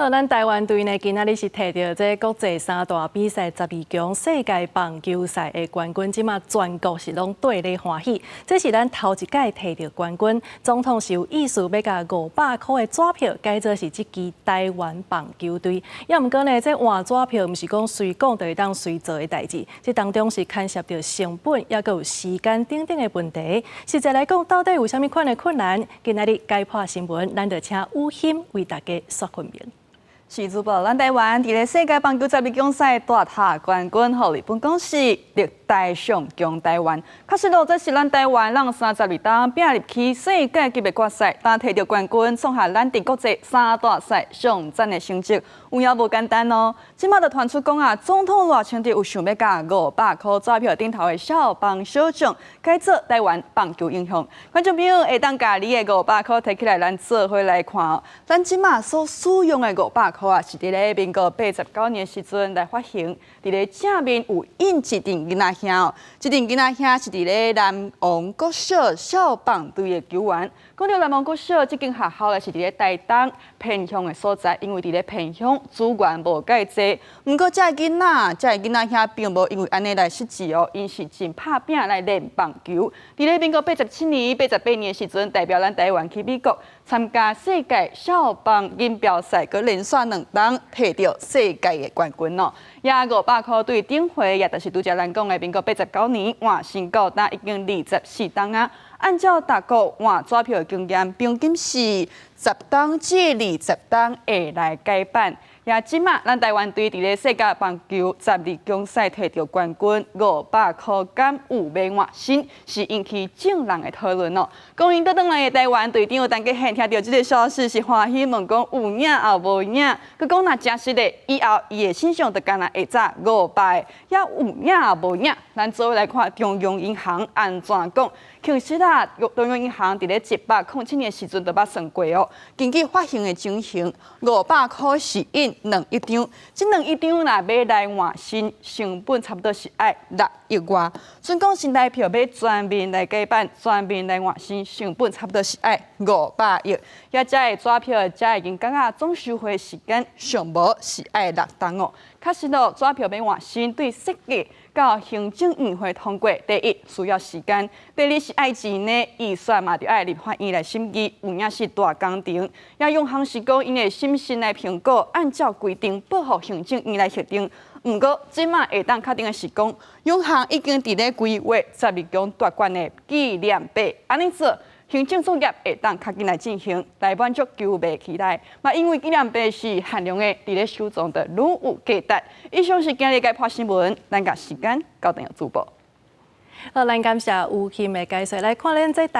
好，咱台灣隊呢，今仔日是提著這國際三大比賽十二強世界棒球賽的冠軍，這馬全國是攏綴咧歡喜。這是咱頭一屆提著冠軍，總統是有意思欲共500箍的紙票改做是這支台灣棒球隊。也毋過呢，這換紙票毋是講隨講就會當隨做的代誌，這當中是牽涉著成本，抑閣有時間等等的問題。實際來講，到底有啥物款的困難？今仔日解破新聞，咱就請雨欣為大家說分明。是主播，咱台灣佇咧世界棒球十二強賽奪下冠軍，予日本講是歷代上強台灣。確實咯，這是咱台灣人32冬拼入去世界級的決賽，當提著冠軍，創下咱佇國際三大賽上讚的成績，有影無簡單哦。這馬就傳出講啊，總統賴清德有想欲共500箍紙票頂頭的少棒小將改做台灣棒球英雄。觀眾朋友會當共你的五百箍提起來，咱做伙來看哦。咱這馬所使用的五百箍啊，是佇咧民國89年時陣來發行，佇咧正面有印一陣囡仔兄哦，這陣囡仔兄是佇咧南王國小少棒隊的球員。講著南王國小這間學校咧，是佇咧台東偏鄉的所在，因為佇咧偏鄉資源無蓋濟。毋過這个囡仔，這个囡仔兄並無因為按呢來失志哦，𪜶是真拍拚來練棒球。佇咧民國87年、88年的時陣，代表咱台灣去美國參加世界少棒錦標賽，閣連續兩冬提著世界的冠軍哦。也五百箍對頂回，也就是拄才咱講的民國八十九年換新到今已經24冬啊。按照逐國換紙票的經驗，平均是10冬至20冬會來改版。也這馬，咱台灣隊佇咧世界棒球十二強賽提著冠軍，五百箍敢有欲換新，是引起眾人的討論哦。講𪜶倒轉來的台灣隊長陳杰憲聽著這个消息是歡喜問講有影抑無影？閣講若誠實的，以後伊的身上就干焦會紮五百，也有影抑無影？咱做伙來看中央銀行按怎講。其實啊，中央銀行佇咧107年時陣就捌算過哦。根據發行的情形，五百箍是印2億張，這兩億張若欲來換新，成本差不多是愛6億外。準講新台票欲全面來改版，全面來換新，成本差不多是愛500億。也這个紙票，這个銀角仔總收回時間上無是愛6冬哦。確實咯，紙票欲換新，對設計到行政院會通過，第一需要時間，第二是愛錢呢，預算嘛著愛立法院來審議，有影是大工程。也央行是講，𪜶會審慎來評估，按照規定報予行政院來核定。毋過，這馬會當確定的是講，央行已經佇咧規劃十二強奪冠的紀念幣，按呢做，行政作業會當較緊來進行，來滿足球迷期待。嘛，因為紀念幣是限量的，佇咧收藏就愈有價值。以上是今日解破新聞，咱共時間交轉予主播。好，咱感謝吳欣的解說，來看咱這。